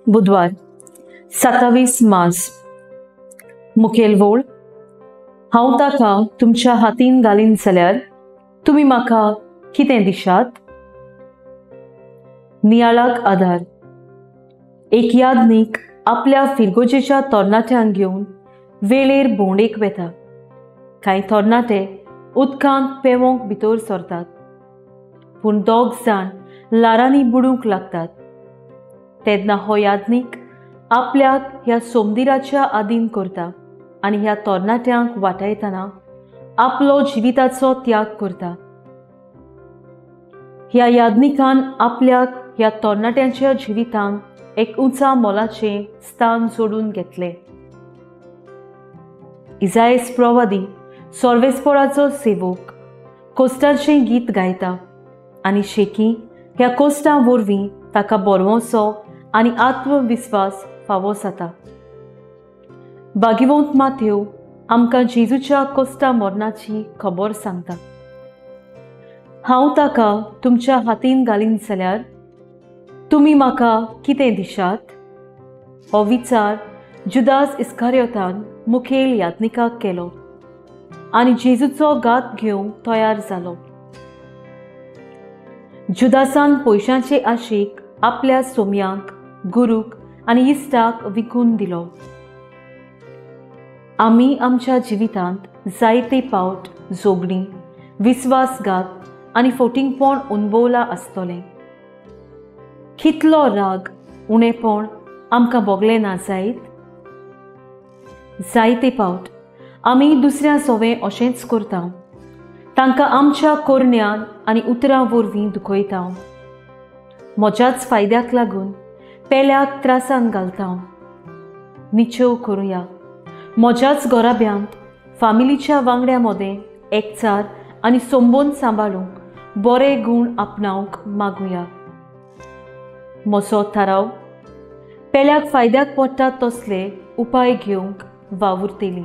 बुधवार 27 मार्च. मुखेल वोळ. हांव ताका तुमच्या हातीन घालीन जाल्यार तुमी म्हाका कितें दिशात? नियाळाक आधार. एक यादनीक आपल्या फिरगोजेच्या तरणाट्यांक घेवन वेळेर भोंवडेक वेता. कांय तरणाटे उदकांत पेंवंक भितर सरतात, पूण दोग जाण ल्हारांनी बुडूंक लागतात. तेन्ना हो यादनीक आपल्याक ह्या सोमदिराच्या आदीन करता आनी ह्या तरणाट्यांक वाटायतना आपलो जिविताचो त्याग करता. ह्या यादनिकान आपल्याक ह्या तरणाट्यांच्या जिवितांत एक उंचा मोलाचें स्थान जोडून घेतलें. इजायस प्रवादी सर्वेस्पोराचो सेवक कोस्टाचें गीत गायता आनी शेकी ह्या कोस्टां वरवीं ताका बरवंसो आनी आत्मविस्वास फावो जाता. भाग्यवंत माथेव आमकां जेजूच्या कोस्टा मरणाची खबर सांगता. हांव ताका तुमच्या हातीन घालीन जाल्यार तुमी म्हाका कितें दिशात? हो विचार जुदास इस्कारियोतान मुखेल यादनिकाक केलो आनी जेजूचो घात घेवंक तयार जालो. जुदासान पयशांचे आशेक आपल्या सोम्यांक, गुरूक आनी इश्टाक विकून दिलो. आमी आमच्या जिवितांत जायते पावट जोगणी, विस्वासघात आनी फोटिंगपण अणभवलां आसतलें. कितलो राग, उणेपण आमकां भोगलें ना जायत? जायते पावट आमी दुसऱ्या सोवें अशेंच करता, तांकां आमच्या कोरण्यान आनी उतरां वरवीं दुखयता, म्हज्याच फायद्याक लागून पेल्याक त्रासान घालता. निचेव करुया, म्हज्याच घराब्यांत फामिलीच्या वांगड्या मदें एकचार आनी संबंद सांबाळूंक बरे गूण आपणावंक मागुया. म्हजो थाराव पेल्याक फायद्याक पडटा तसले उपाय घेवंक वावुरतली.